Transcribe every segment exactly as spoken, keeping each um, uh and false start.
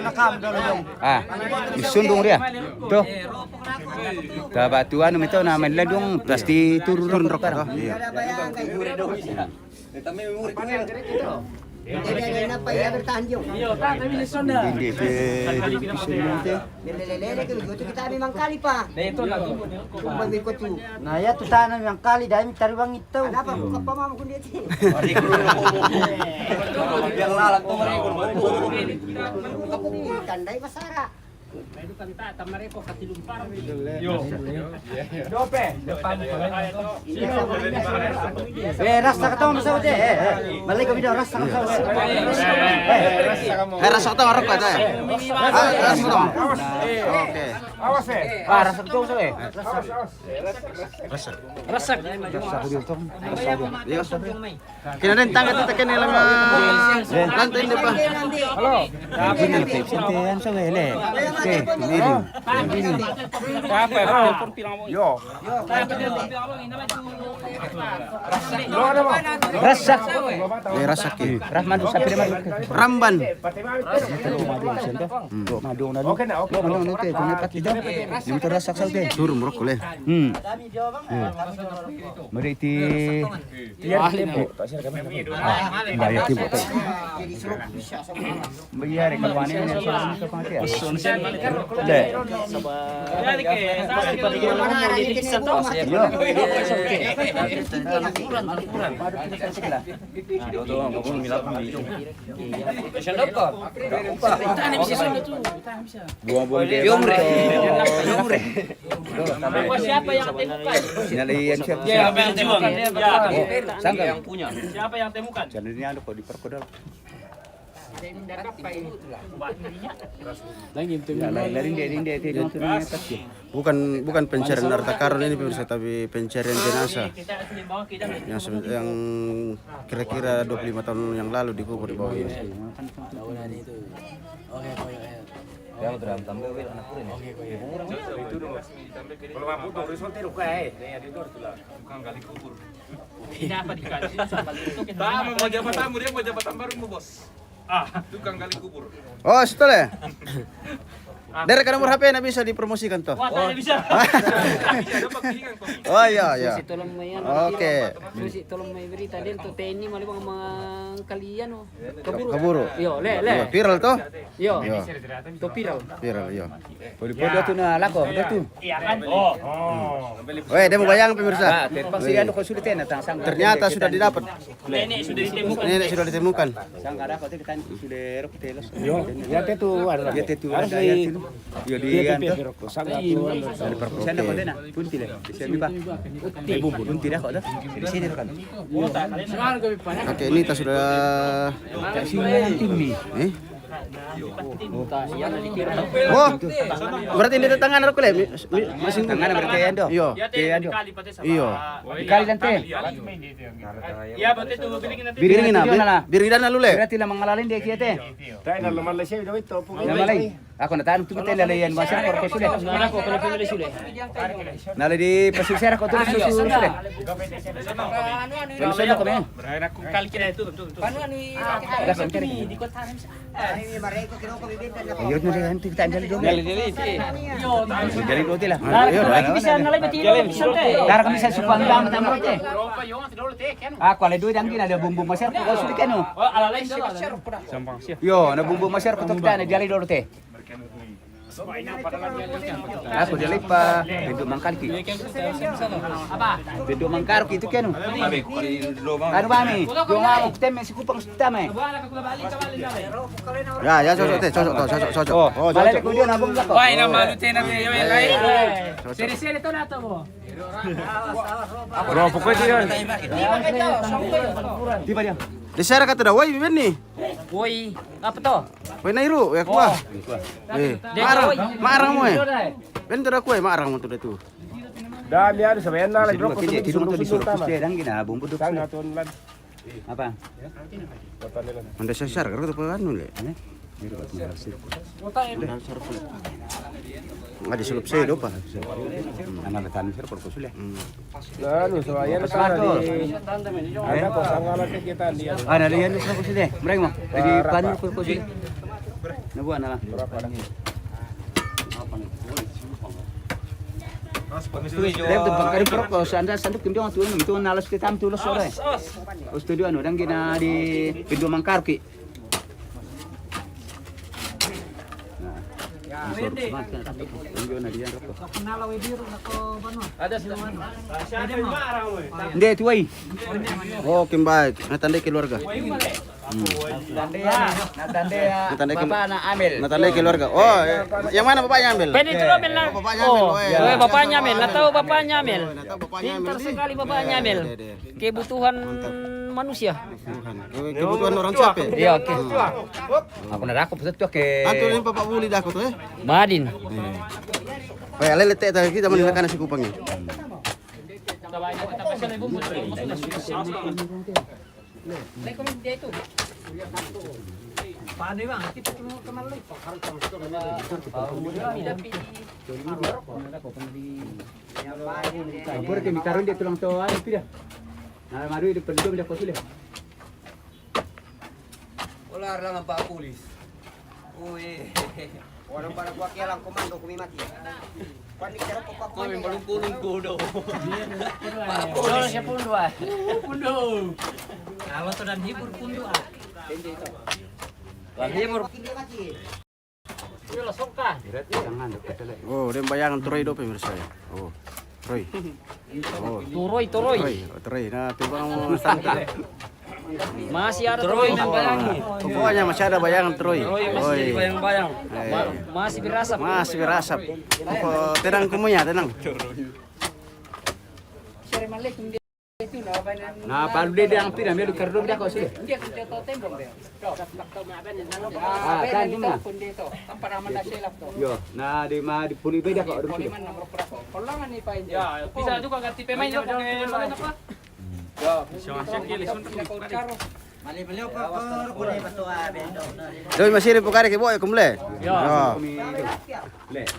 kau nakam dulu dong. Ah, isundung dia. Tuh. Tabatu anu mito na maladung pasti turun rok. Iya. Jadi, apa ya bertahan, Jo? Iyo, kan, tapi di sana. Hindi, eh, di sana, eh. Lele-lele, kami ikut kita, memang kali, Pak. Nah, itu lah, tuh. Kami ikut tuh. Nah, ya, tuh sana memang kali, dah, kami taruh bang itu. Ada apa? Buka apa, Mama, kundi itu? Biar lalat tuh, mereka. Buka, buka, tandai masara. Eh, rasa ketawa masa udah, eh, eh. Balik ke video rasa ketawa. Eh, rasa ketawa rokok itu, eh. Ah, rasa ketawa. Oke. Ah, rasa ketawa masa, eh. Rasa. Rasa. Rasa aku diuntung. Rasa dia. Iya, rasa dia. Kena den tangga tu tekan dalam, ah, lantai ni, Pak. Halo. Sini, sini, yang sawele. Oke, ini. Apa ya? Telepon bilang mau. Yo. Rasak. Eh, rasak, eh. Rahman tu siapa dia, Rahman? Ramban. Oke, na, oke. Ini tu rasak saja. Suruh merokok, eh. Hmm. Mereka Iya, tipu. Ah, bayar tipu. Bayar ke mana ni? Dek. Buang-buang dia. Yomre. Yomre. Siapa yang temukan? Nyali yang siapa? Ya, yang berjuang. Ya. Oh, sangka. Yang punya. Siapa yang temukan? Jadi ini ada kok di perkodol. Ya, lari, lari, dia, dia, dia, dia, dia. Bukan, bukan pencarian harta karun ini, pemirsa, tapi pencarian jenazah. Yang sebe-, yang kira-kira dua puluh lima tahun yang lalu dikubur di bawah ini. Kalau mampu tuh, result itu kayak, eh, dia itu harus tulang. Tukang gali kubur. Ini apa dikali? Sama itu kita. Tamu mau jabatan, dia mau jabatan baru, mau, Bos. Ah, tukang gali kubur. Oh, situ le. Dere ka nomor H P na bisa dipromosikan to. Wah, tak bisa. Oh iya, iya. Tolong mai anu, oke. Tolong mai berita den to, T N I mali bang mang kalian, oh. Kaburu. Kaburu. Yo, le, le. Iya, viral to? Yo. Iya. To viral. Viral, iya. Podi-podi tu na lako, betul. Iya kan? Oh. Weh, dia mau bayang, pemirsa. Terpaksa dia anu, kau sudah tena, tang sang. Ternyata sudah didapat. Nenek sudah ditemukan. Nenek sudah ditemukan. Sangka ada kau tu kita sudah rok telos. Yo, ya te tu ada. Ya te tu ada ya tu. Yo di anto. Sana kau tena, punti le. Di sini, Pak. Punti dah kau tu. Di sini kan. Oke, ini tas sudah. Kasih nanti ni. Eh? Oh, berarti ini tangan aku le. Mi-, mi-, masih tangan berarti ya, Ando? Iyo. Iya, Ando. Iyo. Dikali nanti. Iya, berarti itu biringin nanti. Biringin, biringin dana lu le. Berarti lah mengalalin dia kia te. Nama lain. Aku na tanu tu tela le yan masih kor ko sudah. Mana ko kena pilih sudah. Nala di pasir sera ko tu sudah. Kalau sana ko men. Aku kali kira itu betul betul. Gas yang cari. Ayo, nanti kita ambil dulu. Jadi dulu lah. Ayo, lagi bisa, lagi bisa. Darah bisa supaya enggak mata mata. Aku ada dua dangkin, ada bumbu masih ko sudah keno. Yo, na bumbu masih ko tu kita na jali dulu te. Aku dia lepa, pintu mangkal ki. Pintu mangkal ki itu keno. Anu bami, yo mau tem si kupang sutame. Ya, ya, cocok te, cocok to, cocok, cocok. Oh, cocok. Wah, ina malu tena te, yo lai. Seri-seri to na to bo. Bro, pokoknya dia. Tiba dia. Di sana kata dah, woi, Benny. Woi, apa to? Woi, Nairu, ya kuah. Eh, marang, marang mo eh. Ben tu dah kuah, marang mo tu dah tu. Dah, biar sebenarnya lagi rokok. Tidur tu disuruh dia dang gina bumbu tu. Apa? Anda sesar, kalau tu apa anu le? Ada sulup saya dopa. Anak datang sir perko sudah. Lalu saya lepas tu. Ada kosong kalau kita dia. Ada dia ni sulup sudah. Mereka mau. Jadi panu perko sudah. Na buat na. Berapa lagi? Lem tu bangkari perko sanda sanduk kendong tu itu nalas kita tu los sore. Studio anu dang gina di pintu mangkar ki. Nde tuai. Oh, kim baik. Na tandai keluarga. Na tandai ke-, na tandai keluarga. Oh, eh, yang mana bapaknya Amel? Pede tu Amel na. Oh, bapaknya Amel. Oh, iya. Eh, bapaknya Amel. Na tahu bapaknya Amel. Pintar sekali bapaknya Amel. Kebutuhan manusia. Bukan. Kebutuhan orang capek. Iya, oke. Aku na dako pesetu ke. Antu ni papa buli dako tu, eh? Madin. Kayak lele teh tadi kita mandi kana si kupang ni. Apa ke mitaron dia tulang to, anu, pida. Na madu itu penduduk dia kosule. Olar lang ang papulis. Uy. Walang para kuha kaya lang komando kumi mati. Panik kaya ko papulis. Kami malungkulong ko daw. Pundo siya pundo ah. Pundo. Kalau to dan hibur pundo ah. Hibur. Oh, dia bayangan Troy do pemirsa ya. Oh, Troy. Oh. Turoi, turoi. Troy, oh, Troy. Nah, timbang mo santa. Masih ada Troy. Pokoknya masih ada bayangan Troy. Troy masih bayang-bayang. Eh. Ma-, masih berasap. Masih berasap. Pokok tenang kumunya, tenang. Na balu de dang pira melu kardo bida ko sule. Ah, tan duma. Yo, na di ma di puli beda ko dum sule. Ya, bisa juga ganti pemain ya, pakai mana apa? Doi masih di pukare ke boy kumle. Ya.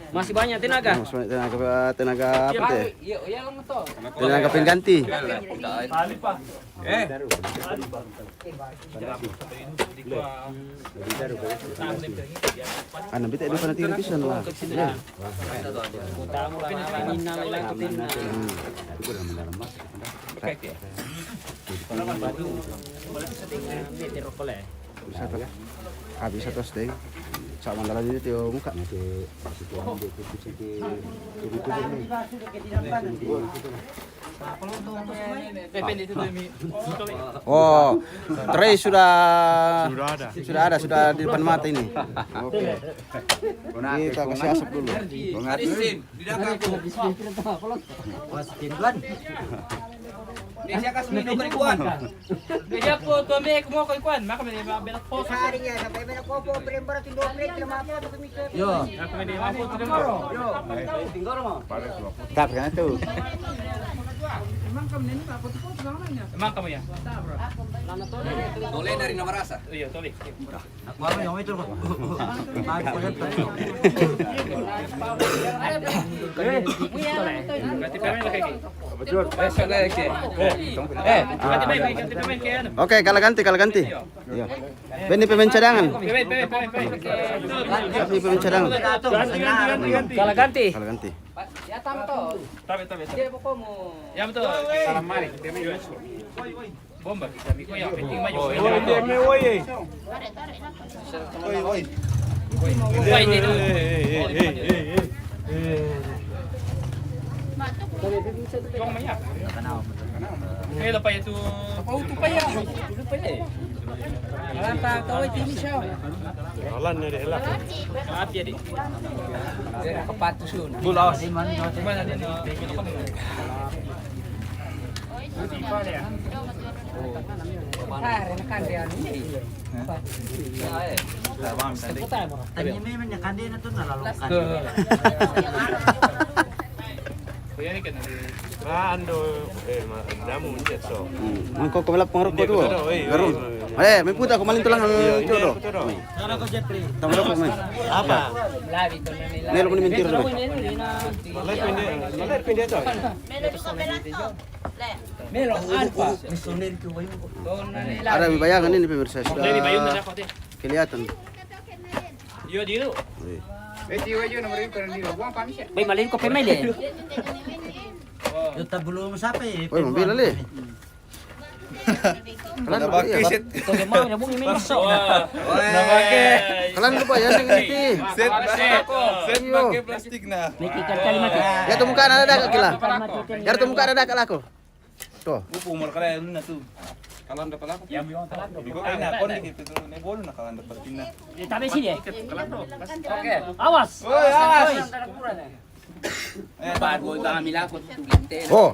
Masih banyak tenaga. Masih banyak tenaga, tenaga apa teh? Tenaga pengganti. Eh. Anu bete dulu fanatik pisan lah. Bisa tuh. Habis satu steng. Sama dalam ini tio muka. Oh, tray sudah sudah ada, sudah ada, sudah di depan mata ini. Oke. Kita kasih asap dulu. Di dalam aku. Dia siapa tuh, ambil aku mau kau ikuan, maka dia belok foto. Seharinya sampai belok foto, berempat ratus dua puluh, terima apa tuh, Mister? Yo. Aku dia apa tuh, dia mau. Yo. Tinggal mau. Tap kan tu. Emang kamu ya? Tole dari Namarasa. Iya, Tole. Aku apa yang itu kok? Ganti pemain lagi. Betul. Eh, salah lagi. Eh, ganti pemain, ganti pemain ke anu. Oke, kalau ganti, kalau ganti. Iya. Beni pemain cadangan. Pemain, pemain, pemain, pemain. Tapi pemain cadangan. Kalau ganti. Kalau ganti. Tabe, tabe, tabe. Ya, betul. Salam mari. Bomba kita, amigo, yang penting maju. Oi, oi. Oi, oi. Wah, ini dulu. Cuma banyak. Eh, lupa itu. Apa itu, Pak, ya? Lupa ya. Alanta, kau itu ini siapa? Alan ni dia lah. Maaf ya, Dik. Dia nak kepat tu sun. Gol, awas. Mana dia ni? Tanya memang kande na tu na lalu kande. Ando, eh, ma-, damu, so. Mangko ko melap pengaruh ko tu. Garum. Eh, me puta ko malin tulang tu do. Tama ko me. Apa? Melo ko ni mentir do. Malai pinde, malai pinde to. Melo alfa. Ada mi bayangan ini pemirsa sudah kelihatan. Iyo, dulu. Beti wajo nomor itu kan dulu. Buang pamit ya. Bai, malin ko pemain deh. Yo, tak belum sampai. Woi, mobil le. Kalan dulu ya. Kau mau nyambung ini masuk. Wah. Nama ke? Kalan lupa ya, yang ini. Set, set pakai plastik nah. Miki kali mati. Ya, temukan ada dah kila. Ya, temukan ada dah kila aku. Tuh. Upu umur kalian na tu. Kalan dapat aku. Ya, memang kalan. Iko kena kon gitu tu. Ne bolu na kalan dapat pina. Eh, tapi sini. Oke. Awas. Woi, awas. Eh, baru kami laku tu binte. Oh.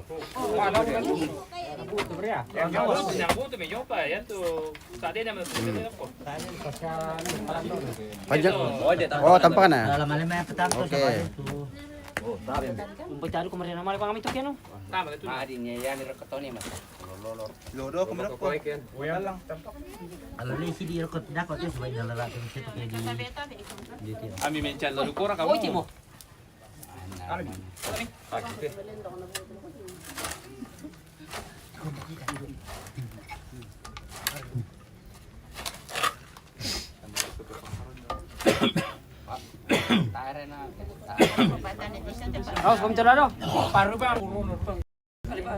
Yang butuh, yang butuh me nyoba ya tu. Tadi nama tu. Panjang. Oh, tampakan ya? Dalam malam yang petang tu. Oke. Umpet cari kemarin nama kami tu kiano. Tama tu. Mari ni ya ni reketoni mas. Lolo. Lodo ko mereka. Alam ni si di rekot dah ko tu sebab dalam ratu mesti pakai di. Ami mencal lalu korang kamu. Oh, cimo. Awas, kami cerah dong. Paru bang.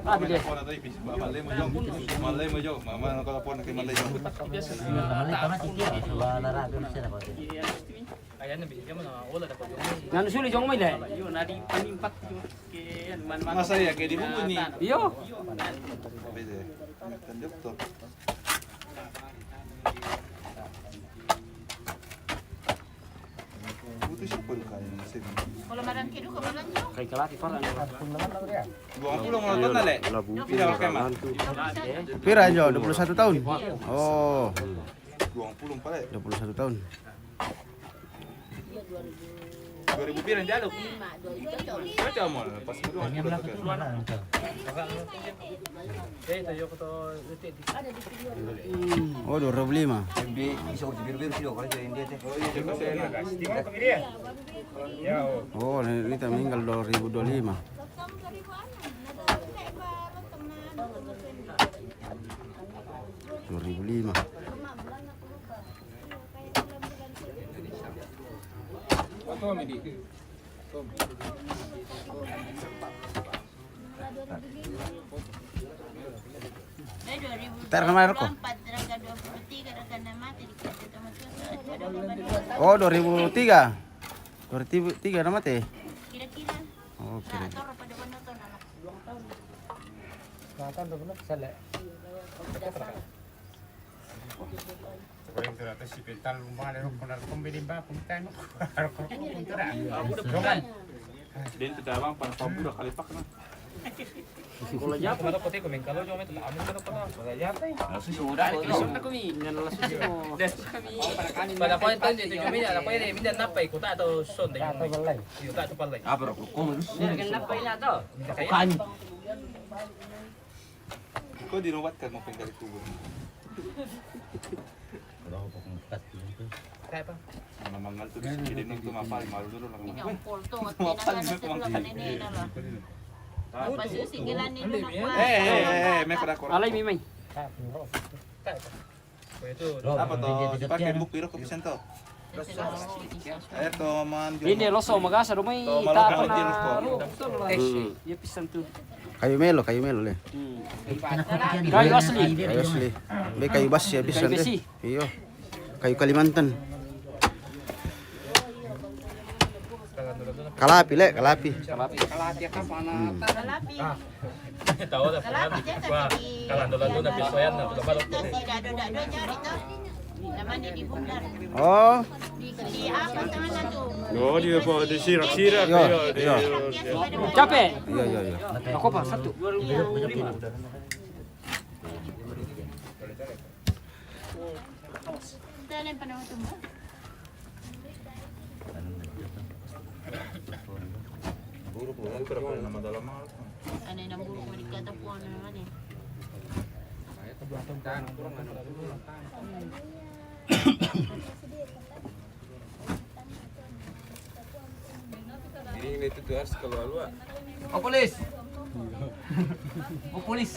Ah, bide. Nanu suli jong mai le. Masa ya kayak di buku ni. Iyo. Itu siapa tuh kayaknya? Kalau marang kidu ke marang tu? Kai kalati parang. Dua puluh mau nonton, Le? Labu. Pira, Kak, Mak? Pira jo, dua puluh satu tahun? Oh. Dua puluh empat, Le? Dua puluh satu tahun. Dua ribu pira yang dialog? Cocok, Mol. Pas kedua. Oh, dua ribu lima. Di, bisa uji biru-biru sih, kalau yang dia teh. Oh, iya, coba saya. Oh, ini, ini meninggal dua ribu dua puluh lima. Dua ribu lima. Tar kemarin kok. Oh, dua ribu tiga. Dua ribu tiga nama teh. Kira-kira. Oh, kira. Nah, taruh pada penonton, anak. Nonton dulu, selek. Orang tu atas si pental rumah ada rokok narkom beli mbak, pun kita anu. Rokok pun kita. Jangan. Dan kita abang pan pabura kali pak na. Kalau jatuh, kalau kote komen kalau cuma itu amin kalau pernah. Kalau jatuh, langsung sudah. Langsung aku mi, jangan langsung semua. Pada kau itu dia tu cuma ada kau ini minta napa ikut atau son deh. Atau belai. Iya, tak tepat lagi. Apa rokok kau? Jangan napa ini atau? Bukan. Kau dinobatkan mau pindah di kubur. Kalau aku pengangkat gitu. Kayak apa? Nama mangal tu di sini, dia nonton apa, malu dulu lah. Ini yang pol tu, mapal ngerti tu lah kan ini lah. Apa sih singgilan ni nak buat? Eh, eh, eh, eh, mek pada korang. Alai mimai. Apa tu? Dipakai buku iro kopisan tu. Ini loso magasa rumai. Iya, pisan tu. Kayu melo, kayu melo, Le. Kayu asli. Kayu asli. Be kayu basi ya pisan, Le. Iyo. Kayu Kalimantan. Kalapi, Le, kalapi. Kalapi. Kalapi apa? Kalapi. Tahu dah. Kalau dulu tu dah pisoyan dah, kalau dulu. Oh. Oh, dia buat dia sirak-sirak. Iya, iya. Capek. Iya, iya, iya. Aku apa? Satu. Buruk, buruk, nama dalam. Ane nang buruk mau dikata puan ane. Ini itu tuh harus keluar luar. Oh, polis. Oh, polis.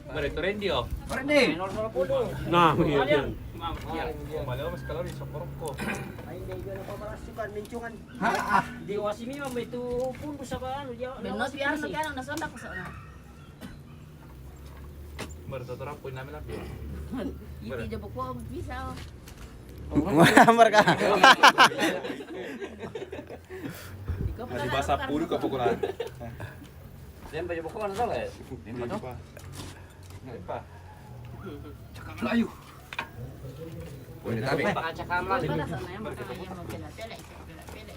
Mereka rendio. Rendio. Nah, iya. Iya. Malah mas kalau di sokorko. Aing dia juga apa malah suka mincongan. Di wasimi mah itu pun bisa baru dia. Benos biar sekarang dah sontak sana. Baru tutur apa yang namanya lagi? Itu dia pokok bisa. Mereka. Masih bahasa puluh ke pokoknya. Dia baju pokok mana salah ya? Dia apa? Cakap Melayu.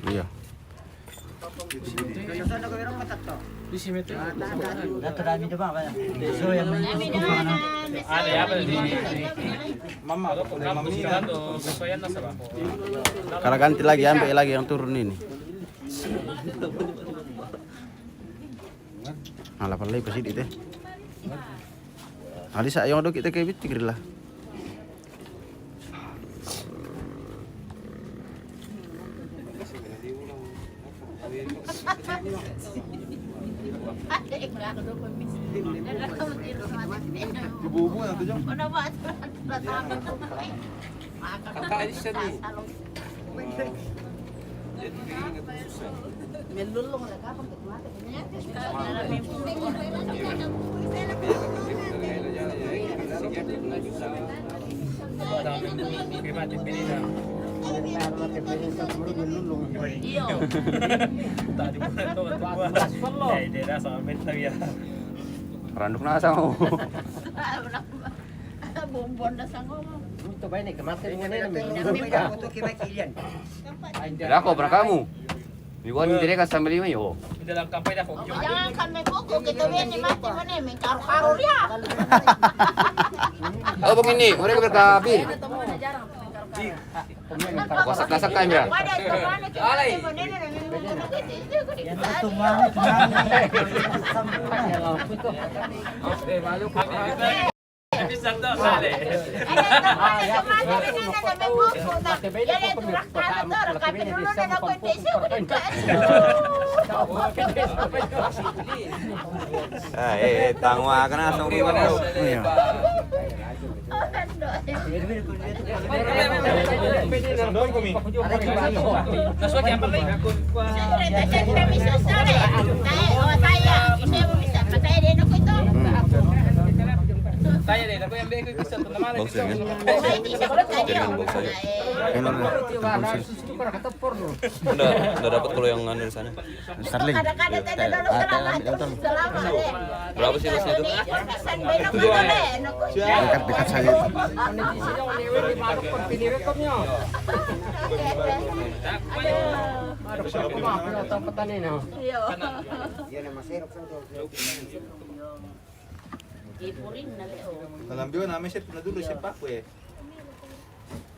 Iya. Mama, kalau ganti lagi, ambil lagi yang turun ini. Ala palai pasi di teh. Ali sa yang do kita kayak bitik lah. Bubu yang tujuh. Kakak di sini. Melulung lah kapang. Randuk nasa mau. Bombon dasar ngomong. Dako, pernah kamu? Iwan, mereka sambil ini, oh. Jangan kami kuku, kita ini mati mana, main karu-karu dia. Oh, begini, mereka berkabir. Kasak-kasak kan, ya? Ah, eh, eh, tangwa ka na sa mga. Iya. Bagus ya, kan? Jaringan bagus aja. Enak, enak. Nggak, nggak dapat kalau yang anu di sana. Starlink. Iya, tel-, ah, tel-, tel-, berapa sih bosnya itu? Dekat, dekat saya itu. Iya. Dalam bio na meset na dulu sepak we.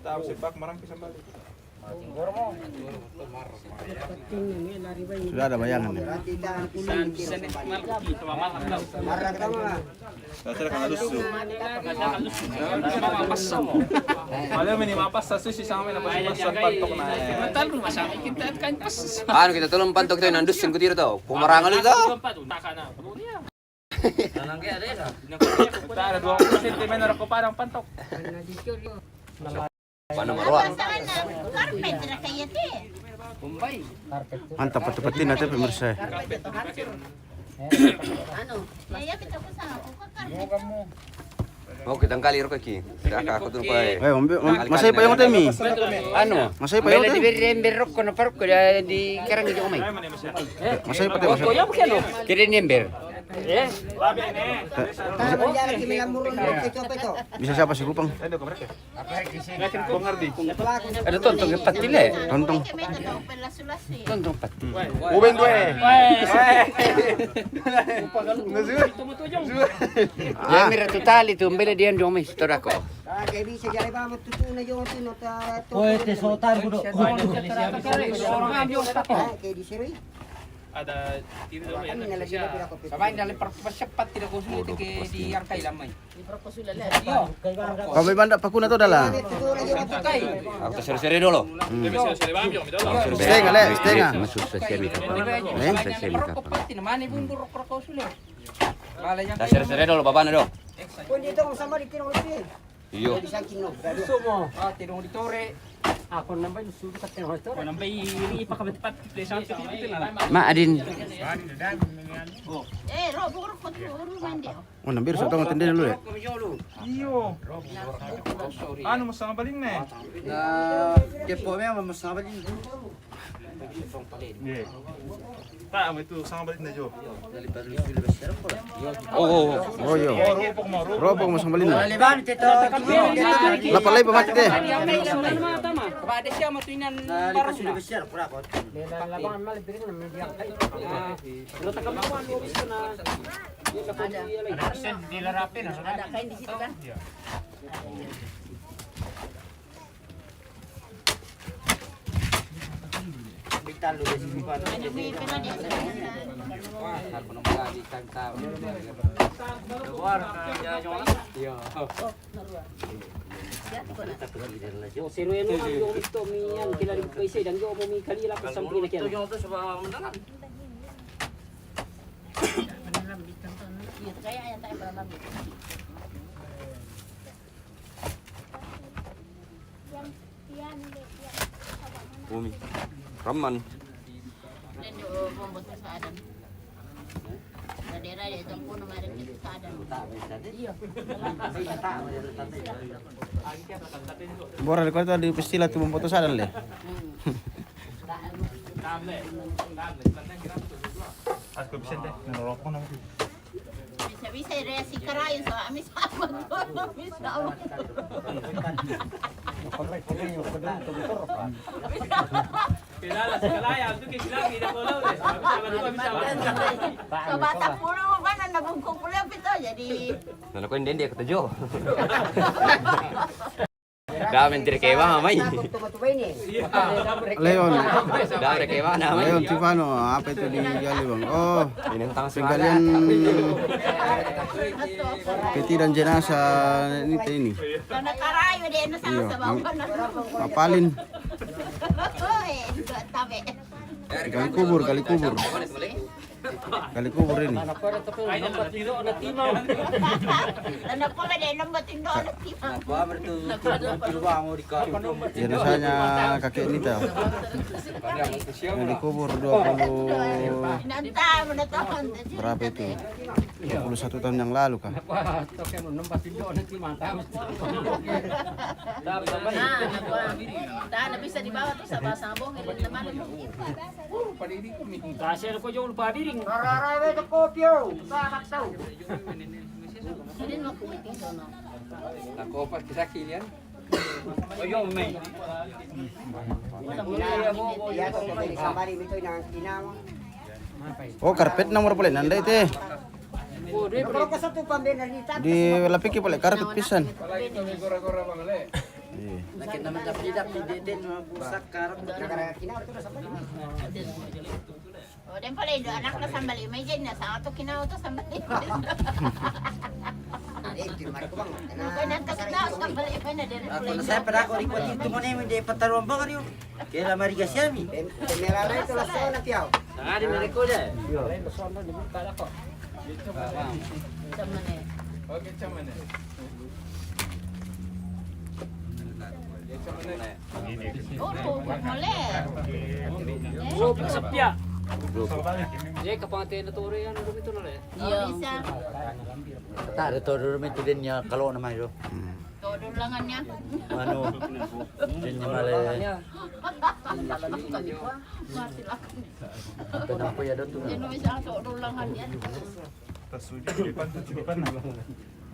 Tahu sepak marang pisang balik. Sudah ada bayangan ya. Saya kena lusu. Malah mini mapas sa susi sama na pasi pasan pantok na. Mental rumah sakit kita kan pas. Anu, kita tolong pantok kita nandus sing kutiro to. Pumarangal itu. Ada dua puluh sentimeter aku padang pantok. Mana maroa? Mantap, pati-pati na tapi mersa. Oh, kita kali rokok ki. Sudah ka aku tuh, Pak. Eh, masai payung temi. Anu, masai payung temi. Bela di beri ember rokok na parokok di karang di omai. Masai pati, masai. Kira ni ember. Eh? Bisa siapa si Kupang? Ada tontong pati le. Tontong. Tontong pati. Uben due. Ya, mira, tu tali tu, mbele dia ndio mesti torako. Oe, te sotar kudo. Ada tiri dulu ya. Sama ini dalam percepat tidak kau sulit ke di arkai lamai. Iyo. Kami banda pakuna to dala. Aku seri-seri dulu. Setengah le, setengah. Masuk seri-seri. Eh? Seri-seri. Mana bundur rokok sulit. Seri-seri dulu, babana dulu. Iyo. Semua. Ah, tidong ditore. Ako nambay sudu sa tinong ditore. Nambay iri pa kabat pat. Ma adin. Eh, robo ko ko mandi. Oh, nambay sa tong tende dulu ya. Iyo. Anu, masama baling ne. Na kepo me masama baling. Iya. Pak, itu sama balik na jo. Oh, oh, oh. Oh, iyo. Ropok mo, ropok. Ropok mo, sama balik na. Lapalay pa mati te. Ada kain di situ kan? Yo, seru eno, yo, ito mi, yan, kila di ko ise, dan yo mo mi kalila ko sampai na kila. Umi. Raman. Bora di kota di pestila tu memfoto sadan le. Aku bisa deh, ngerokok nanti. Bisa-bisa dia si karayu so, amis amat. Amis amat. Pedala sekali ya, itu ke silang, tidak boleh, udah. Bisa, bisa, bisa, bisa. Coba tak pulang, mana nabungkuk pulang itu jadi. Nah, kau ini dia ketujuh. Dah menteri kewang, Mai. Leon. Dah, mereka kewang, Mai. Leon Tivano, apa itu digali, Bang? Oh, ini tentang penggalian peti dan jenazah ini, teh, ini. Karena karayu dia, ini sama. Iya, sama Mang-, Mapalin. Oi, itu tabe. Gali kubur, gali kubur. Gali kubur ini. Anak ko ada tapi lompat tindo na timang. Anak ko ada lompat tindo na timang. Jenazahnya kakek Nita. Yang dikubur dua puluh, berapa itu? Dua puluh satu tahun yang lalu kah? Nah, nah, bisa dibawa tuh sama sabong, ini teman. Kasi ko jauh lupa biring. Rara-rara itu kopi, oh. Sangat tahu. Ini mau kuit itu, no. Nah, kopas kisah kalian. Oh, yo, Mai. Oh, karpet nomor boleh nanda itu. Di lapiki boleh karpet pisan. Iya. Oh, dan pala itu anak na sambali, may dyan na sa ato kinaw to sambali. Bukan ang kasnaw sambali, may na din. Ako na saya pada ako, ikutin ito mo na yung hindi pataruan ba kayo? Kaya lamari ka siya, mi. Temerara ito, laso na piyaw. Sanga di mereko deh. Iya. Sama na. Oke, sama na. Ya, sama na. Oh, tuh, boleh. Dua puluh sepia. Jadi, kapan teh na tore yan, ano ito na le? Iya. Bisa. Tare todo rumah itu dia kalau nama itu. Todo lengannya. Anu, dia male. Masih lah. Kenapa ya, Dok, tuh? Dia bisa todo lengannya. Tasuju di depan, tasuju di depan.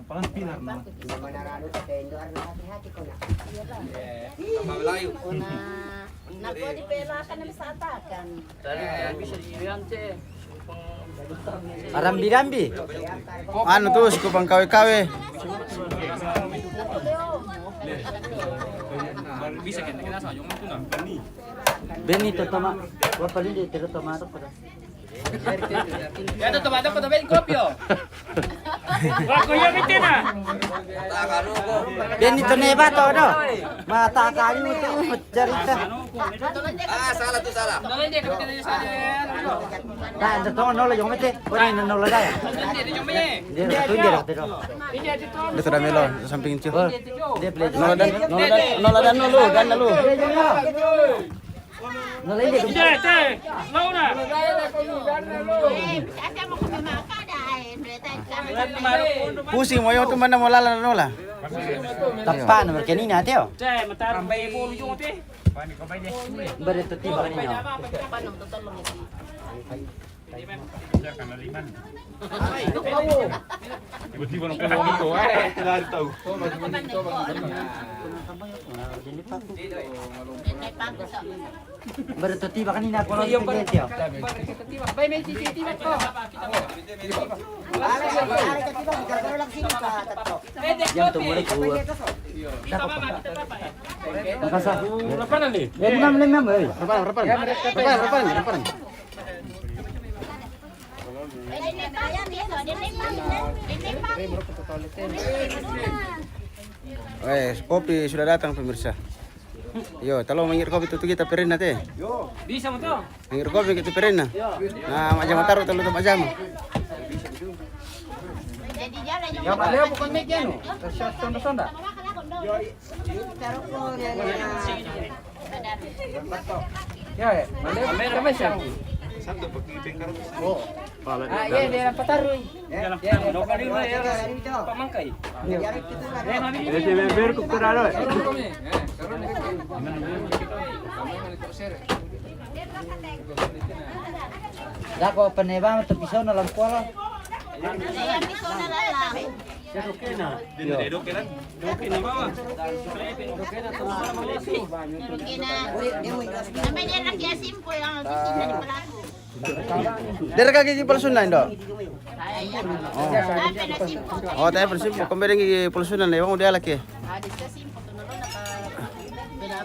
Apaan pilar, no? Di mana ranu sa tendo, harus hati-hati ko na. Iya, Pak. Tambah Melayu. Ko na, na pwede pela ka na misatakan. Arambi-rambi. Anu tuh, si Kupang Kawe-Kawe. Bisa kan, kita sa yung ito na. Beni to tama. Wa pali de tero tama to. Ya, to tama to, to ben kopio. Wa ko ya, mite na. Beni to ne ba to do. Mata kali itu cerita. Ah, salah tuh, salah. Nah, anda tahu nol yang mete. Kau ini nol aja ya? Dia tuh dia tuh. Dia sudah melo samping itu. Dia beli. Nol dan nol dan nol dan nol dan nol. Nol ini. Iya, teh. Laura. Pusing mau yang tuh mana mau lala nola. Tapa nomor kenina teo. Teh, matar. Sampai bolu jong teh. Bare to tiba kanina. Tiba-tiba nung kena moto, eh, dari tahu. Bare to tiba kanina ko lang. Iyo, bare to tiba. Bay, may titiba ko. Yang tumuli ko. Makasa. Rapan ni. Eh, limam, limam, eh. Rapan, rapan. Rapan, rapan, rapan. Eh, kopi sudah datang, pemirsa. Yo, talo mangir kopi tutu kita perena te. Bisa mo to. Mangir kopi kita perena. Na majama taru talo to majama. Ya, bale bukan meja no. Sonda-sonda. Ya, ya. Mana siya? Oh. Ah, iya, dia dapat taruh. Iya, iya, iya. Pamangkay. Iya. Iya, si Beber ko kuralo, eh. Dako peneba to piso na lang kuala. Yo. Namanya anak ya simple, ang sisi na pelaku. Dera ka gigi palsu na, Indo? Oh. Oh, tayo palsu. Kung pwede gigi palsu na, iwan ko di alak eh.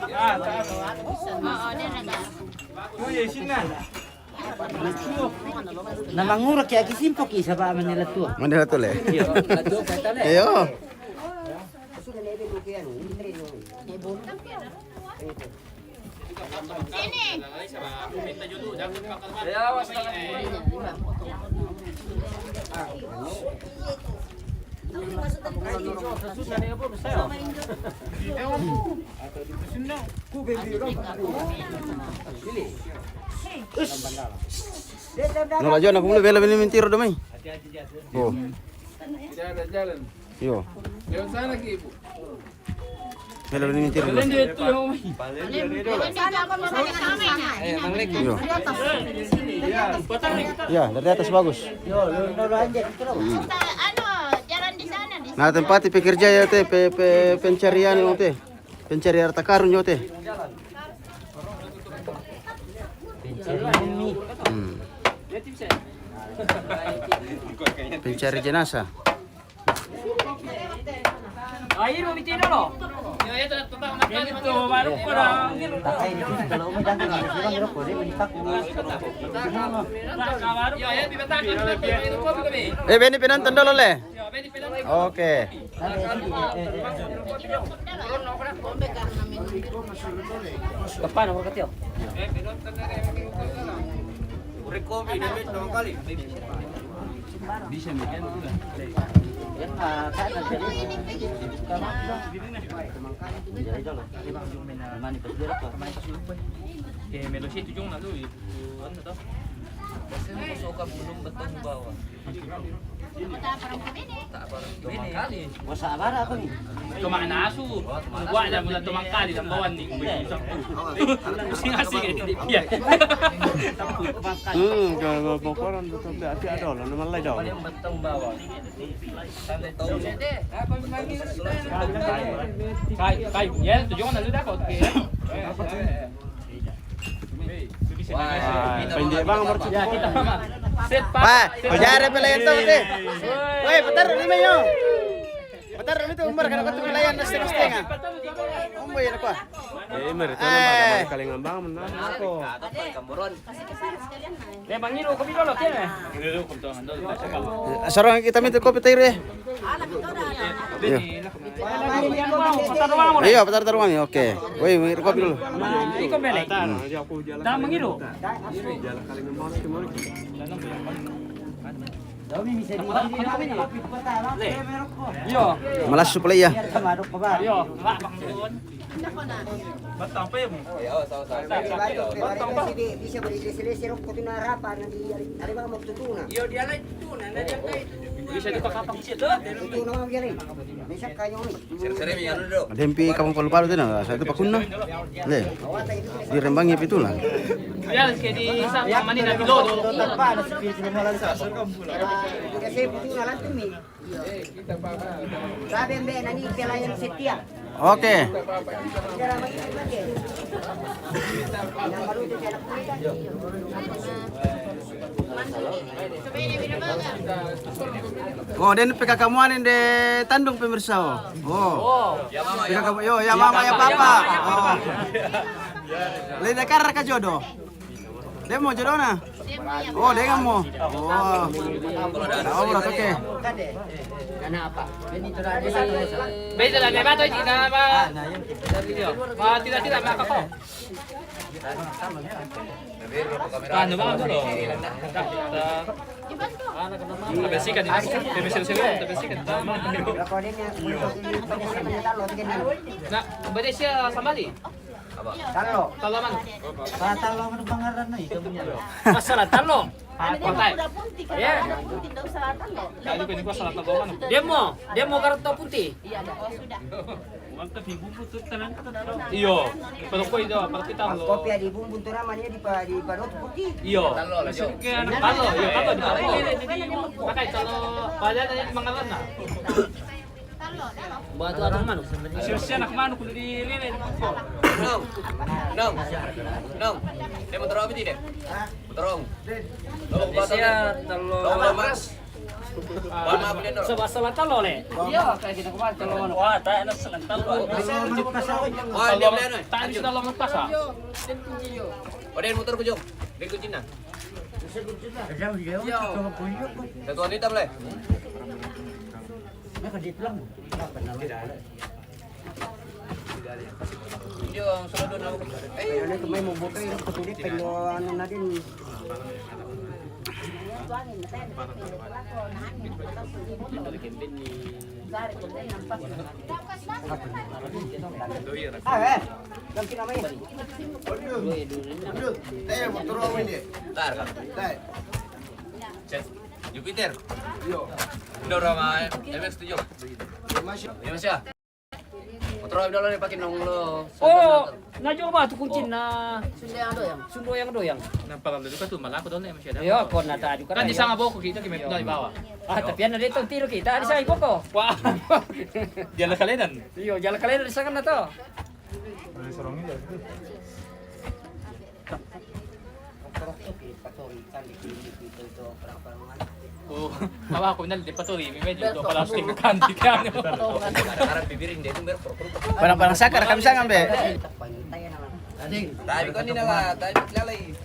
Oo, dera ka. Na mangura ki aki simple ki sa ba Manila tua. Manila tua le. Iyo. Iyo. No la jona kumule vela vini mintiro do mai. Oh. Yo. Vela vini mintiro. Yo. Ya, dari atas bagus. Nah, tempat pekerja ya, te, pe, pe, pencarian, te. Pencari harta karun, yo, te. Hmm. Pencari jenazah. Air mau bikin dulu. Ini tuh baru kurang. Eh, Benny penonton dulu le. Oke. Depan nomor kecil. Bisa, bisa. Yang, ah, saya tak jadi. Jadi, dulu. Mana pas dia apa? Kayak Melo situ, Jong, lalu itu, anu, toh. Biasanya aku suka bulung beton bawah. Masa abara aku ni. Cuma nasu. Buat dah mula tu mangkali dan bawan ni. Pusing asing ni. Ya. Hmm, kalau bokoran tu tapi ada lah, nama lain dah. Kai, kai, ya, tujuan nak lu dah kau. Wah, pendek bang, Pak. Wah, pajar pala itu, Pak. Woi, patar ni mayo. Patar ni tu umur kada kau tu pelayan dah setengah-setengah. Umur ya kau. Eh, mereka nampak kali ngambang menang aku. Dia panggil kau pidol, oke. Sarang kita minta kopi tadi. Iya. Iya, patar taruhan ni. Oke. Woi, woi, rekod dulu. Iko bele. Dah mengiru. Yo. Malas supaya ya. Yo. Batang apa ya, Bu? Batang apa? Bisa beri selesai rokok tu narapa nanti hari hari bang mau tutuna. Yo, dia lagi tutuna, nanti dia itu. Bisa dipakai apa sih tu? Tutuna mau biarin. Bisa kayu ni. Ada yang pi kampung palu-palu tu na, satu pakun na. Le. Di Rembang ya pitu lah. Ya, ke di sana mana nak bilo tu. Udah saya tutuna lantung ni. Sabi ang bena ni pelayan setia. Oke. Oh, den P K K muanen de Tandung, pemirsa. Oh. P K K, yo, ya mama, ya papa. Oh. Lenda karena ka jodoh. Demo jodohna. Oh, dengan mo. Oh. Oh, oke. Beda lah, beda tu Cina apa? Ah, tidak, tidak, apa kau? Anu, bang, dulu. Tapi sikat ini, tapi sikat. Nah, beda sia sambali. Talo. Talo mana? Sa talo mana pangaran na itu punya. Masalah talo. Ada dia mau kuda putih, kalau ada putih, ndak usah datang loh. Tadi kan gua salah tahu mana. Dia mau, dia mau garut tau putih. Iya, ada. Oh, sudah. Mantap nih, bumbu tuh, tenang. Iyo, kalau kau itu, kalau kita lo. Kopi ada bumbu tuh namanya di pa-, di parut putih. Iyo. Talo, iyo, talo. Pakai talo, pada ada yang mangalan nah. Batu atau manuk? Siapa anak manuk udah dililit. Nong, nong, nong. Dia mau taruh apa tidak? Mau taruh? Lo mau batal? Siapa talo? Lo mau mas? Bama apa dia dong? Coba salah talo le. Iya, kayak kita kemarin talo manuk. Wah, tak enak salah talo. Wah, dia beli anu. Tak bisa talo manuk pasar. Oh, dia muter ke Jong. Dia ke Cina. Satu wanita boleh? Ini orang sudah dua nama. Eh, ini kemarin mau buka ini, aku tulis pendo anu nadin. Ah, eh, ganti namanya. Aduh, aduh, eh, mau turun ini. Ntar, kan. Ntar. Cek. Jupiter. Yo. Udah, udah, Mas. M X tujuh. Masih. Ya, Mas, ya. Motor udah lo dipakai nong lo. Oh, nah, coba tuh kunci, nah. Sunda yang doyang. Sunda yang doyang. Nah, kalau dulu kan tuh malah aku doang yang masih ada. Iya, kok nata juga kan. Kan di sana boko kita gimana di bawah. Ah, tapi ada itu tiru kita di sana boko. Wah. Jalan kalian. Iya, jalan kalian di sana tuh. Oh, apa aku nal di patori, may medyo ito pala sa tingkan di kanya. Parang parang sakar kami sa ngambe. Tabi ko nila, tabi kilala eh.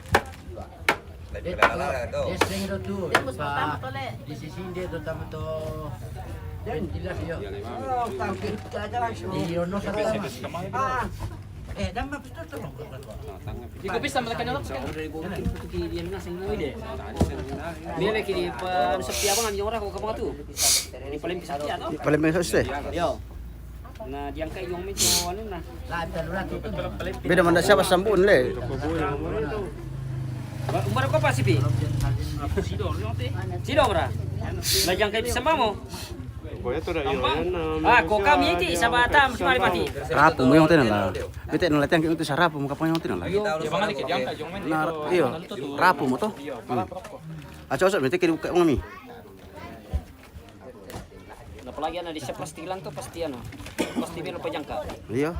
Tabi kilala to. Yes, sing do tu. Pa, di sisinde do tama to. Ventilas yo. Oh, tangkit ka dyan. Di yun, no, sa tama. Ah. Eh, dan mapis to, to. Iko bisa malaki na lang sa kanya. Ito ki diyan na sa inyo, hindi. Mira ki di pa, ano sa piyabangan yung oras ko, kapag ito. Di pala yung pisang piya, no? Di pala yung pisang piya. Yo. Na diyan kayo yung medyo, ano na. Bida man da siya, basta sambuun, le. Umbar ko pa, sipi. Sidor, no, te? Sidor, ra. Na diyan kayo sa mamo. Ah, ko kami iti, sa bata, mas mali pati. Rapu mo yung tinan la. Bite na latihan yung ito sa rapu mo kapang yung tinan la. Yo, yung mga likid, yung kayong Na, iyo, rapu mo to. Hmm. At saka, bite kini kami. Napalagi na di sa plastik lang to, pasti ano. Pasti meron pa diyan ka. Iyo.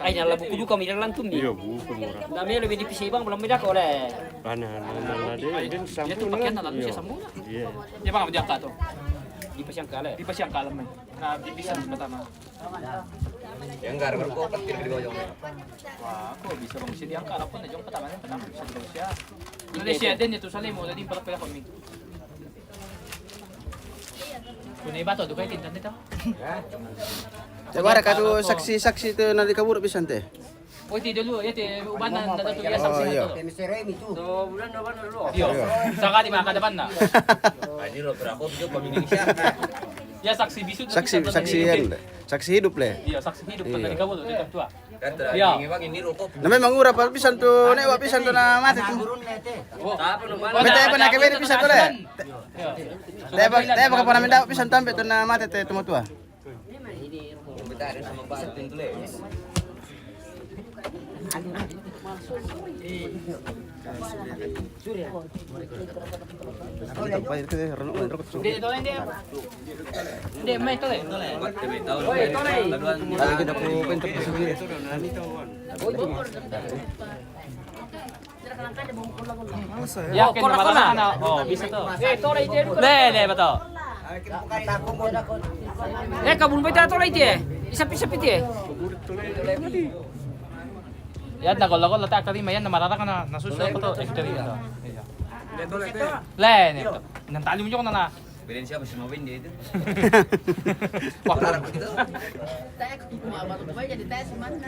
Ay, nalabu ko duka, may lang to mi. Iyo, buko mura. Na may lebih di pisibang, belum may dako le. Ana, ana, ana, di, din sampu na lang. Pakyan na lang siya, sampu na. Iya. Di ba nga diyan ka to? Di pa siyang kala eh. Di pa siyang kala man. Na, di bisa sa mata na. Yang garang ko, pati di ba yung. Wah, ako, bisa bang siya diyan ka, alam ko na diyan patama, patama, bisa daw siya. Hindi siya din, ito sa limo, na din pala pala kami. Kung iba to, dugay tindan nito. Te, wara ka do saksi-saksi to na di kaburo bisan te. O, iti dulu, iti uban na, na datu ya saksi na to. Iyo. Saka di makadapan na. Ay, di lo, pero ako, video, pamilya siya. Ya, saksi bisu. Saksi, saksi yan. Saksi hidup le. Iyo, saksi hidup, pag nagkawalo, ito tua. Iya. Na memang ura pa bisan to, ne, wa bisan to na mate to. Mete pa na kebere bisan to le. Te pa, te pa ka pa na menda bisan to ambe to na mate te tumatua. Hindi, ito, hindi. Hindi, may ito, eh. Oy, ito, eh. Lagi na po, kwento po sa video. Ya, kola, kola. Oh, bisa to. Eh, ito, eh, ito. Ne, ne, ba to? Eh, kabun ba ito, ito, eh? Isa, isa, piti, eh. Yan, nagol-nagol, lata, kalima, yan, namarara ka na, nasusunod ko to, eh, kalima to. Iya. Le, ne, ba to? Nang tali mo yun na na. Bilhin siya, mas mawin dito. Wah, parang ito. Tayo, kung kumabang ko ba, jadi tayo sa mana?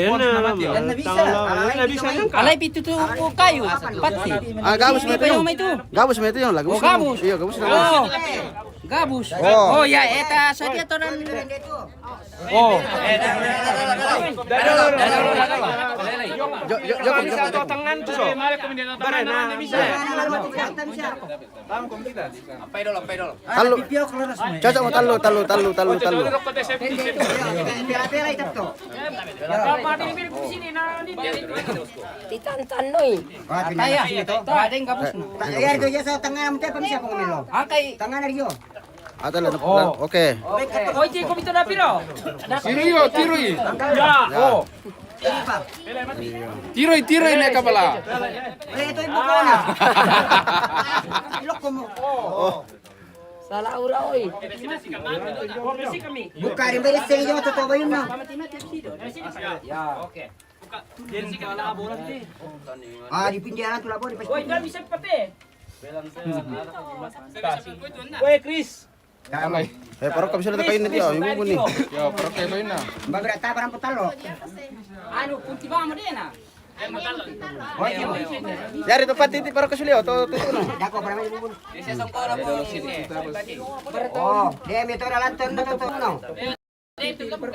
yan na. Yan na bisa. Yan na bisa yan ka. Alay, pito to po kayo. Pati. Ah, gabos mo ito yung. Gabos mo ito yung lagos. Oh, gabos. Iyo, gabos na. Oh. Gabos. Oh. Oh, ya, eta sa dia to nan. Oh. Yo, yo, yo, yo. Tangan to so. Bare na. Talo. Caca mo, talo, talo, talo, talo, talo. Titan tanoy. Ataya. Ataya, ito sa tangan mo, te, pamisa pong milo. Akay. Tangan na riyo. Ah, talo na. Okay. Oy, di ko bito na piro. Tiroy, tiroy. Ya. Oh. Tiroy, tiroy ne kabala. Ito yung buko na. Ilok ko mo. Oh. Tala ura oi. Buka rin ba yung sa inyo, totoo ba yun, no? Ya. Ah, di pindihan ang tulabo, di pa. Oi, dami sa pape. Oi, Chris. Amay. Eh, parang kami sila nakain na diya, yung mumuni. Yo, parang kayo ba yun na? Bagrata, parang putalo. Ano, punti ba mo din, ah? Yari to pati ti parang kasulyo, to, to, to, no? Dako, parang may mumuni. Oh, di, may to na lang to, to, to, no? Di, to, to, to.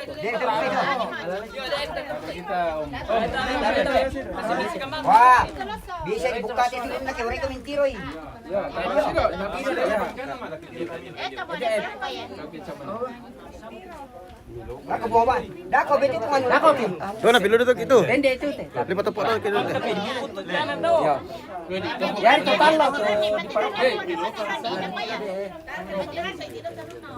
Wah, bisa dibuka ti, na kay waray kami tiro, eh. Dako, boba. Dako, bete ko man. Dako, pi. Doon na, bilo dito, ito. Hindi, ito, te. Lipat po, ito, ito. Yan, total lang.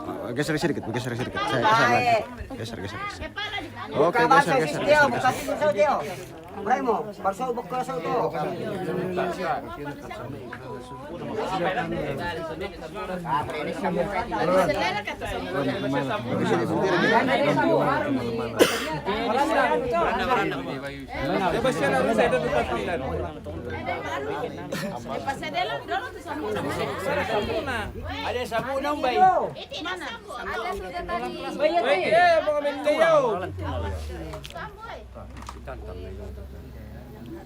Ah, geser sedikit, geser sedikit. Saya, saya lagi. Geser, geser, geser. Oke, geser, geser, geser, geser. Primo, pasobok ka sa ulo. Ada sabon, bay. Bay, eh, mga mendiyaw.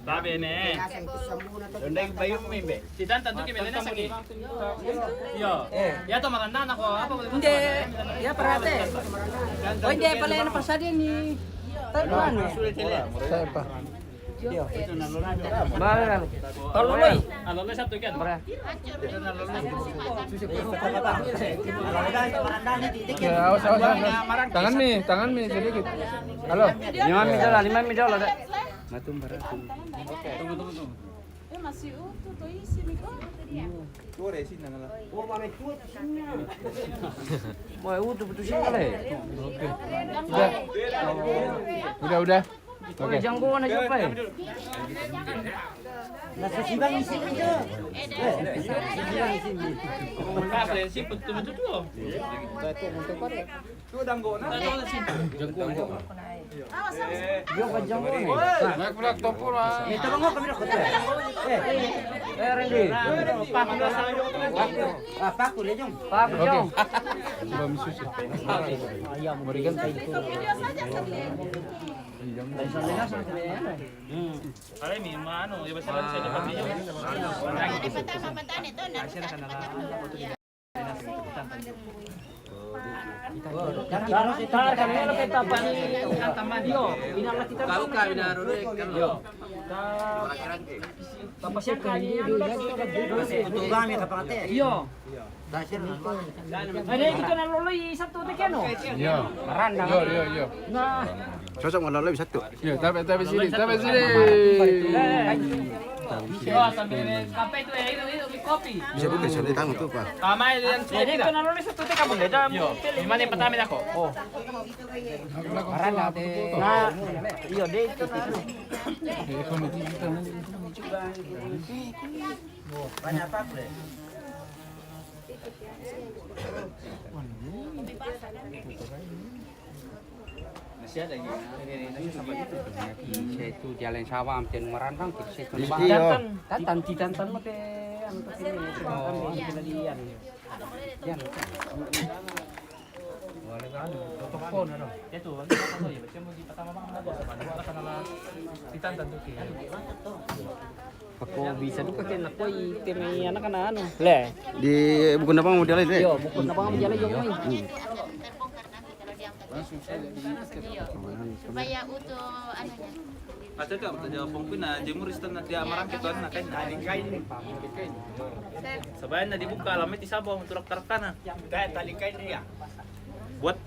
Sabi ne. Doon na yung bayong, may, be. Si Tantan, doon kami na sa. Yo. Ya to, matanda na ko. Apa mo? Hindi. Ya, parate. O, hindi pala yan ang pasada ni Tantan, eh. Saan pa? Mahal na. Tolo, eh. Ano na sa tugan? Mara. Ya, awas, awas, awas, awas. Tangan mi, tangan mi sedikit. Halo. Lima mi dala, lima mi dala, da. Matum bara. Eh, masih utuh, tuh isi mi ko. Tuh, ada isi nang lah. Oh, mame tuh isi na. Mau utuh betul sih kali. Oke. Udah. Udah, udah. Oke. Janggo na siya pa eh. Nasa sibang isi mi ko. Eh, nasa sibang isi mi. Siput tuh, betul tuh. Tuh, danggo na. Janggo, janggo. Yo, ka janggo na. Naik pula topo na. Ito lang ako, kami na ko. Eh, Randy. Ah, paku na, Jong. Paku, Jong. Ba, misusi. Ayam, murigan tayo. Ay, may maano, iba sila sa dapat niyo. Kau kami na rolo. Tapos yung kanya, ano ba? Ito ba, may kapangate? Iyo. Ada kita na lolo, isang tutik yan, oh. Iyo. Maranda. Iyo, iyo, iyo. Na. Sosok mo lolo, isang tu. Iyo, tabi, tabi sini, tabi sini. Iyo, sambil kape itu ya, itu, itu, kopi. Bisa buka, bisa ditanggung tu, Pak. Tama yan. Ada kita na lolo, isang tutik kamu, beda. Iyo. Di mana yang pertama ako? Oh. Maranda, te. Na, iyo, de. Banyak apa, Bre? Masih ada lagi. Ini, ini, ini sama itu. Saya itu jalan sawah, amten merantang, kita saya itu. Di sini, Tantan, Tantan, di Tantan mah teh, anu, ke sini, oh, kita lihat. Yan. Wala ka, ano, totoo po, ano? Ito, ano, ano, ano, yung, yung, yung, yung, yung, yung, yung, yung, yung, yung, Ako, bisa duka kay nakoy, kay may anak na ano. Le. Di, bukod na pa nga mo dala, eh. Yo, bukod na pa nga mo dala, yo, may. Supaya uto, ano niya. Ate ka, tadi pong pina, di mo ristan na di amarang kito na kay na. Sabayan na di buka, alam mo, ti sabaw, tulak-tarak ka na. Kaya talikay niya. Buat.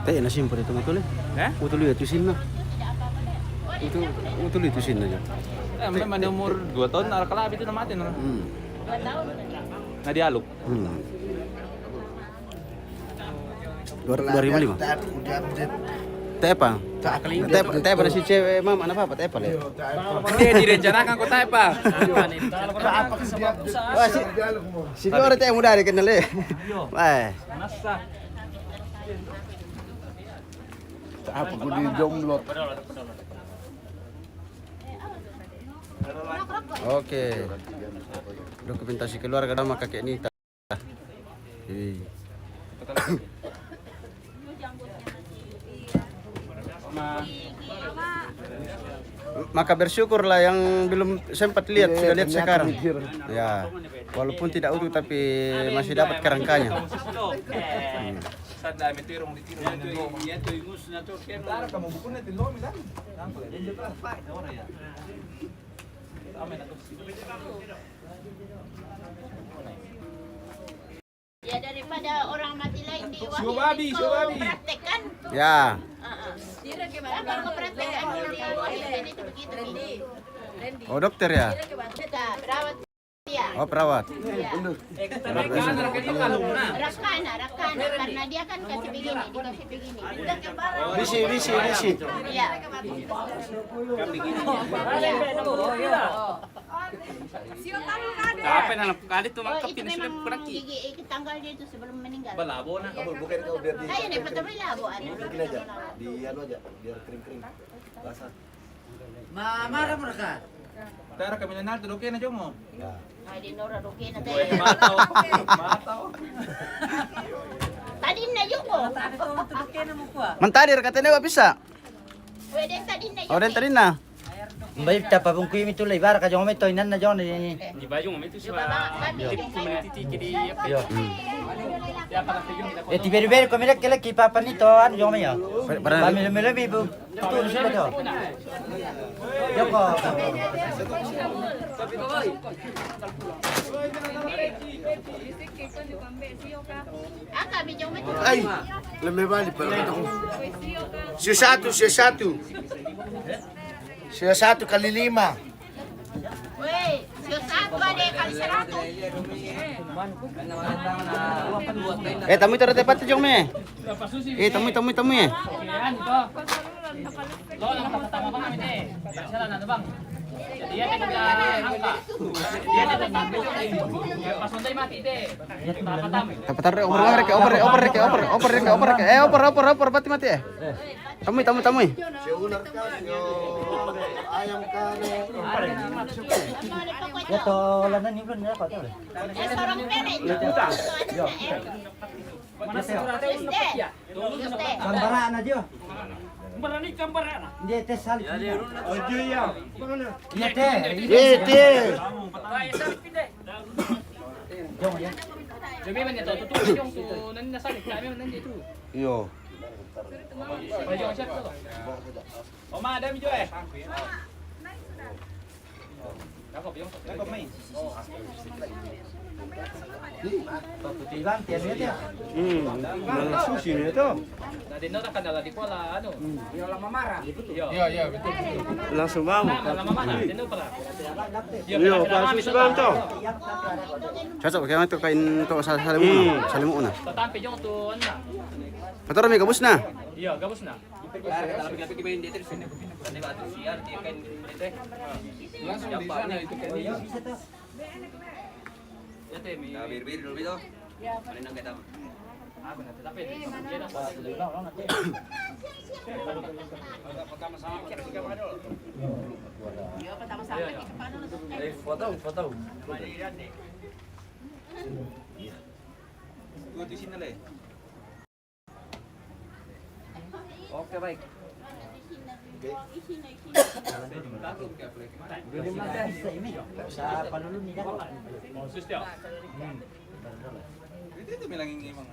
Tayo na simple ito, utol eh. Eh? Utol yun, ito sin na. Itu, itu itu sini aja. Eh, memang dia umur dua tahun, anak kelabi itu namanya, no. Hmm. Nah, dialog. Hmm. Dua, dua ribu lima. Tepa. Tepa, tepa na si cewek, mama, anak apa? Tepa, le. Dia direncanakan kota apa? Wah, si, si Dore te muda dikenal, le. Wah. Apa ku di jomblo? Oke. Dokumentasi keluarga sama kakek Nita. Iya. Maka bersyukurlah yang belum sempat lihat, iya, sudah lihat sekarang. Ya, walaupun tidak utuh tapi masih dapat kerangkanya. Hmm. Ya, daripada orang mati lain di wahid, kau praktek kan? Ya. Heeh. Kan kalau kau praktek kan di wahid itu begitu, gini. Oh, dokter ya? Kita perawat. Iya. Oh, perawat. Iya. Rakana, rakana, karena dia kan kasih begini, dikasih begini. Bisi, bisi, bisi. Iya. Iya. Capek, nanam kali tuh, oh, mangkap itu ini sudah memang pergi. Gigi, eh, tanggalnya itu sebelum meninggal. Balabo na. Iya, bukan kau biar di. Ayo deh, betul labo, ada. Bikin aja. Di anu aja, biar kering-kering. Basah. Ma, marah mereka. Tara kami nanal tu dokena jomo. Ya. Ai, di nora dokena tadi. Matau. Matau. Tadi na jomo. Mantadi katanya wa bisa. Weh, den tadi na jomo. Oh, den tadi na. Mbai tapa bungkui mi tu lai bara ka jong mi to inan na jong ni. Di baju mi tu siwa. Yo. Yo. Hmm. Eh, ti beri-beri ko mira kele ki papa ni to an jong mi yo. Bar-, barang. Ba mi lo mi lo mi bu. Tu tu sila to. Yo ko. Ai, leme bali para kita. Sio satu, sio satu. Sio satu kali lima. Weh, sio satu ada kali seratus. Eh, tamu itu rete pati jong me. Eh, tamu, tamu, tamu ya. Tapatar, oper, oper, oper, oper, oper, oper, oper, oper, oper, eh, oper, oper, oper, pati mati, eh. Tamui, tamui, tamui. Ya to, lana ni belum ya, Pak. Gambaran aja. Gambaran ni, gambaran. Dia tes salib. Oh, dia ya. Dia tes. Dia tes. Jom ya. Jom ya, mana tu? Tu, tu, jom tu. Nani nak salib? Kami mana dia tu? Iyo. Jom siap tu. Oma, ada mi jo, eh? Cakap, cakap, mai. Hmm, malah susi ni tu. Nah, dia nak kan dalam di kuala, anu. Dia lama marah. Iya, iya, betul, betul. Langsung bangun. Nah, lama marah, dia nak pernah. Iya, pas susi bangun tu. Cocok pakai tu kain tu sal-, salimu. Hmm. Salimu na. Tatampi jong tu, anu. Patara mi gabus na. Iya, gabus na. Langsung di sana itu kan. Nah, bir-bir dulu itu. Mana nak kata? Pertama sama kita. Eh, foto, foto. Dua di sini, Le. Oke, baik. Udah lima belas ini. Siapa dulu nih, kan? Itu, itu bilang ini emang.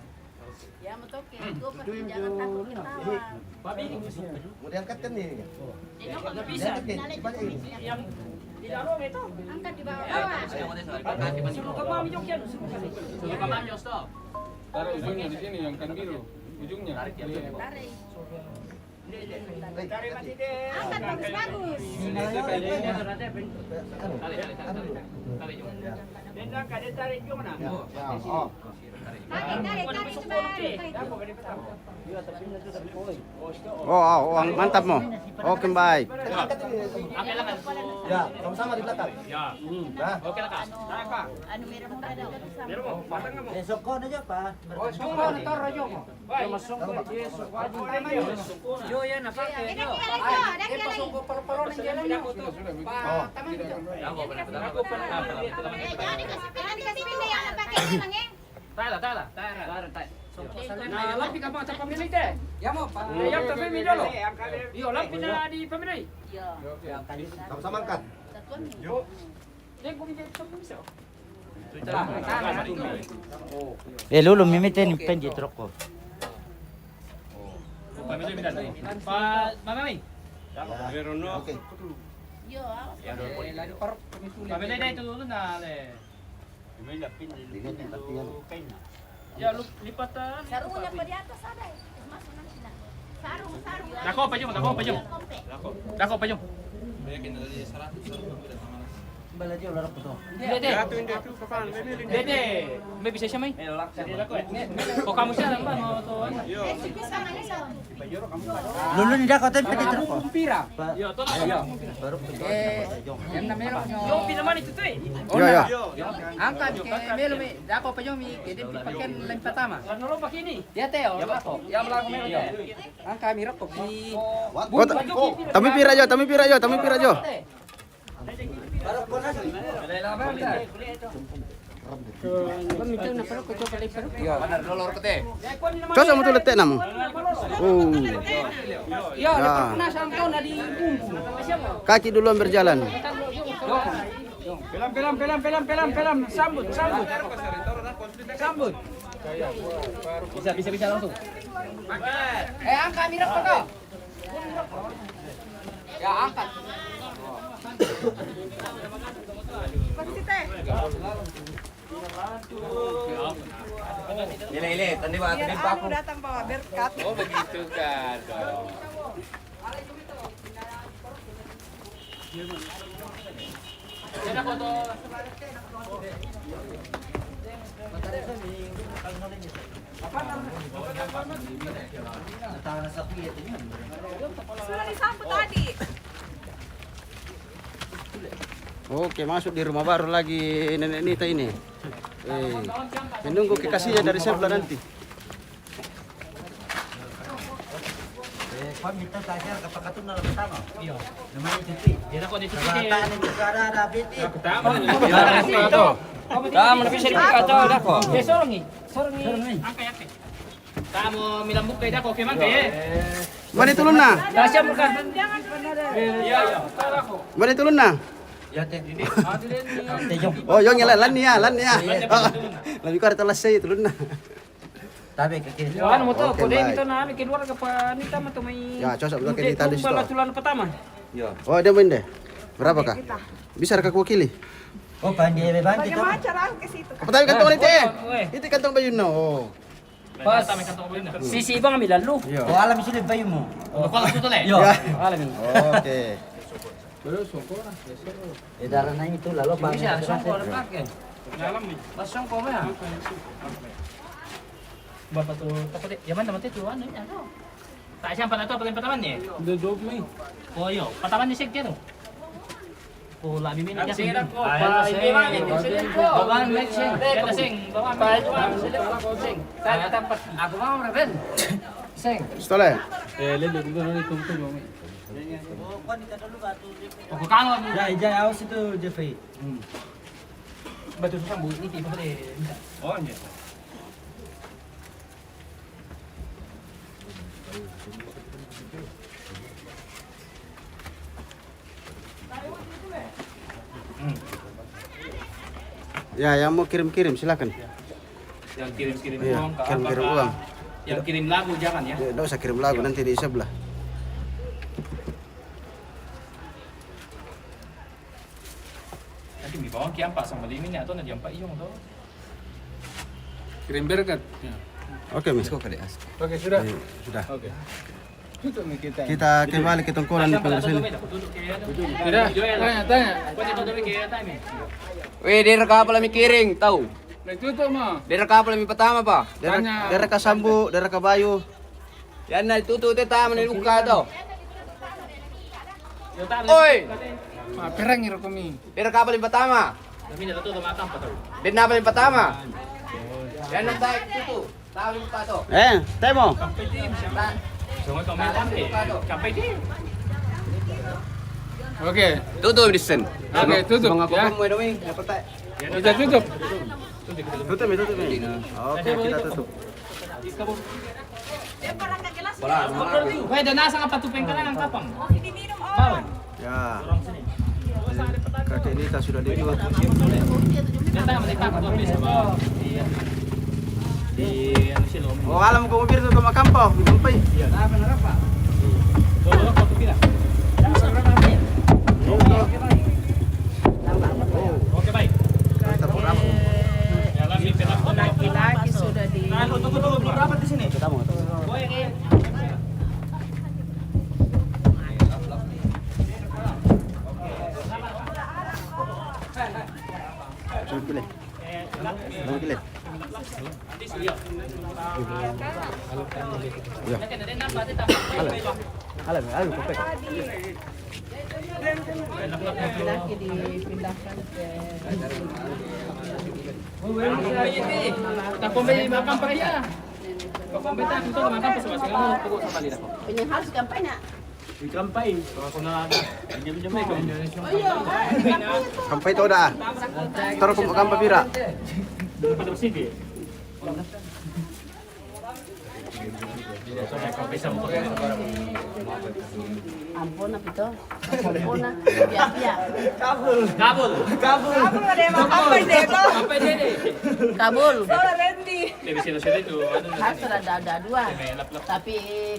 Ya, betul, oke. Gue pasti jangan takut ketawa. Mau diangkatkan nih. Dia kan bisa. Yang di dalam itu. Angkat di bawah. Suruh ke mami, Jok, ya, suruh ke mami. Suruh ke mami, stop. Taruh ujungnya di sini, yang kan biru. Ujungnya. Tarik ya. Iya. Tarik. Angkat bagus-bagus. Tarik, tarik, tarik, cepat. Oh, oh, oh, mantap mo. Oke, baik. Ya, sama-sama di belakang. Ya. Hmm. Nah. Oke lah, Kak. Anu, merah muka ada. Merah mo, matang mo. Eh, soko na dyan pa. Oh, soko na, tara, soko. Yo, yan, napake. Dagdag nila lang, dagdag nila lang. Oh. Eh, jangan dikasih pindah, dikasih pindah yang pakai memang, eh. Tara, tara, tara. Nah, lampi ka mo sa pamilya, te. Ya mo, pa. Ya, sa pamilya lo. Yo, lampi na di pamilya. Sama-sama angkat. Yo. Eh, Lulu, mimite ni penji troko. Pa, mama mi. Oke. Pamilya dai tu Lulu na le. Ya, lu lipat, ah, sarungnya pa di atas ada. Masuk nanti, nah. Sarung, sarung. Dako, payung, dako, payung. Dako, payung. Bala dia ular apa tu? Dia, dia. Dia, dia. Dia, dia. Mbak bisa siapa, eh? Dia dako, eh. Oh, kamu siapa, Mbak? Mau tu, eh? Eh, bisa mana, siapa? Lulu ni dako, tapi dia terus. Kumpira. Yo, to, yo. Baru. Eh, yang namanya. Yo, pila mani tu, tu, eh? Yo, yo. Angkat ke melo mi, dako pa yo mi, kede pi paken lain patama. Ano lo pakini? Ya, te, o, dako. Ya, melo mi, yo. Angkat mi rokok. Pi. Oh, ta-, tami pira yo, tami pira yo, tami pira yo. Cocok mo tu lete' na mo. Oh. Ya. Kaki duluan berjalan. Pelan, pelan, pelan, pelan, pelan, pelan. Sambut, sambut. Sambut. Bisa, bisa, bisa langsung. Eh, angkat mi rokok kau. Ya, angkat. Ile, ile, tadi waktu di paku. Datang bawa berkat. Oh, begitu kan. Sudah disambut tadi. Oke, masuk di rumah baru lagi Nenek Nita ini. Eh, menunggu kekasihnya dari sebelah nanti. Eh, kami tahu tak siapa, kata-kata dalam pertama. Iya. Namanya cuti. Dia takut dia cuti. Rata ni juga ada, ada piti. Aku tahu. Tahu, mana bisa dibuka, tahu dah kok. Eh, sorong ni. Sorong ni. Angkat, angkat. Kamu milam buka dah kok, kemang ke? Mani tulunna? Dah siap bukan? Iya, iya. Mani tulunna? Ya, teh. Oh, yo, ngelan, lan ya, lan ya. Iya. Lebih kurang telah saya tulunna. Tapi ke kiri. Anu mo to, oke, kode baik. Ito na, keluarga pa Nita mo to may. Ya, cocok juga ke Nita di situ. Tumbal tulan pertama. Ya. Oh, dia main deh. Berapa kah? Bisa rekak wakili? Oh, panggil, panggil. Bagaimana cara ke situ, Kak? Apa tadi kantong ini, eh? Itu kantong bayu no. Oh. Pas. Sisi bang ambil lalu. Iya. Oh, alam sini bayu mo. Oh, kalau tu le. Iya. Alam ini. Oke. Eh, darah naik itu lalu apa? Bisa, songko ada pakai. Dalam ni. Pas songko ya. Bapak tu, takut dia. Yang mana mati tu, anu, anu. Tak siapa nak tahu apa yang pertama ni? Dia jawab ni. Oh, yo, pertama ni sekte tu. Oh, lah, bimbing dia. Sing, sing. Bawa, sing. Bawa, sing. Bawa, sing. Aku mau, Raven. Sing. Stole. Eh, lele, dulu nanti tunggu, tunggu. Aku kangen. Ya, ija, awas itu, Jeffrey. Hmm. Betul, susah, Bu. Ini tipe deh. Oh, iya. Ya, yang mau kirim-kirim, silakan. Yang kirim-kirim uang, kirim-kirim uang. Yang kirim lagu jangan, ya. Ya, nggak usah kirim lagu, nanti di sebelah. Nanti mi bawang kiampa sama limin ya, atau nanti ampa iyong, atau? Kirim berkat. Ya. Oke, Mas. Oke, sudah. Iya, sudah. Oke. Kita kembali ke tongkonan di Pengurus ini. Tidak, tanya, tanya. Weh, daerah kapal kami kiring, tahu? Nah, itu tuh mah. Daerah kapal kami pertama, Pak. Daerah, daerah Kasambu, daerah Kabayu. Yan na itu tuh, teta mana buka tuh. Oi. Ah, perang iro kami. Daerah kapal yang pertama. Daerah kapal yang pertama. Yan na tayo itu tuh. Eh, temo. Oke. Tutup di sen. Oke, tutup, ya. Kita tutup. Tutup, tutup. Oke, kita tutup. Weh, dan asal apa tuh pengkalangan kapang? Bawa. Ya. Kakek Nita sudah ditutup. Oh, alam ko mobil tu, Mak Kampa, Kampai. Oke, baik. Laki-laki sudah di. Tunggu, tunggu, tunggu, belum rapat di sini. Sudah pilih. Sudah pilih. Ya. Halo. Halo, halo, Kopek. Laki-laki dipindahkan ke. Ini harus kampanye. Di Kampai. Kalau kena ada, pinjam-pinjam aja. Kampai tu dah. Terus Kampai pira? Pada sini. Ampun, apa itu? Ampun, ah. Iya, iya. Kabul. Kabul. Kabul. Kabul, ada yang mau apa, Dek? Apa, Dek? Kabul. Saudara Randy. Harus ada, ada, ada dua. Tapi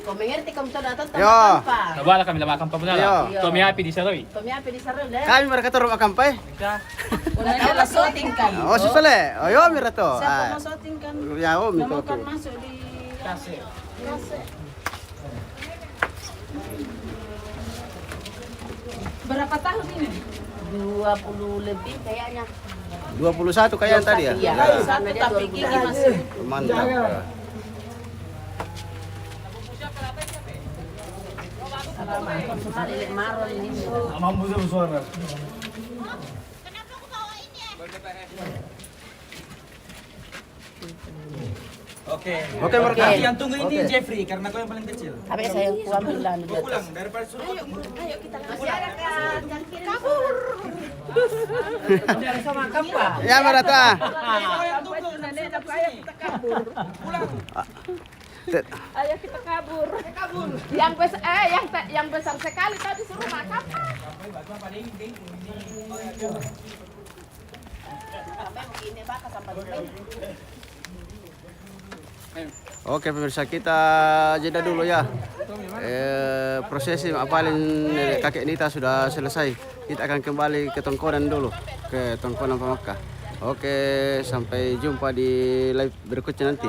kau mengerti, kau betul datang tanpa apa? Coba lah kami lama kampa benar. Iya. Kami api di Saroi. Kami api di Saroi, deh. Kami mereka turun makan pai. Udah ada syuting kan? Oh, susah le. Oh, yo, mira to. Siapa mau syuting kan? Ya, oh, mira to. Masuk di kasih. Berapa tahun ini? Dua puluh lebih kayaknya. Dua puluh satu kayaknya tadi ya? Iya. Satu, tapi gigi masih. Mantap. Lele Maron ini. Mampu suara. Oke. Oke, Marta. Yang tunggu ini Jeffrey, karena kau yang paling kecil. Tapi saya kuambil lah. Kau pulang, daripada suruh kau tunggu. Ayo, kita masih ada kan. Kabur. Sama Kampa. Ya, Marta. Kau yang tunggu, nanti kita kabur. Pulang. Ayo kita kabur. Yang bes-, eh, yang te-, yang besar sekali tadi suruh makan. Oke, pemirsa, kita jeda dulu ya. Eh, prosesi apalin nenek kakek Nita sudah selesai. Kita akan kembali ke tongkonan dulu, ke tongkonan Pamakka. Oke, sampai jumpa di live berikutnya nanti.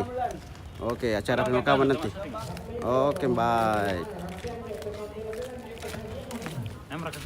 Oke, acara pemakaman nanti. Oke, bye.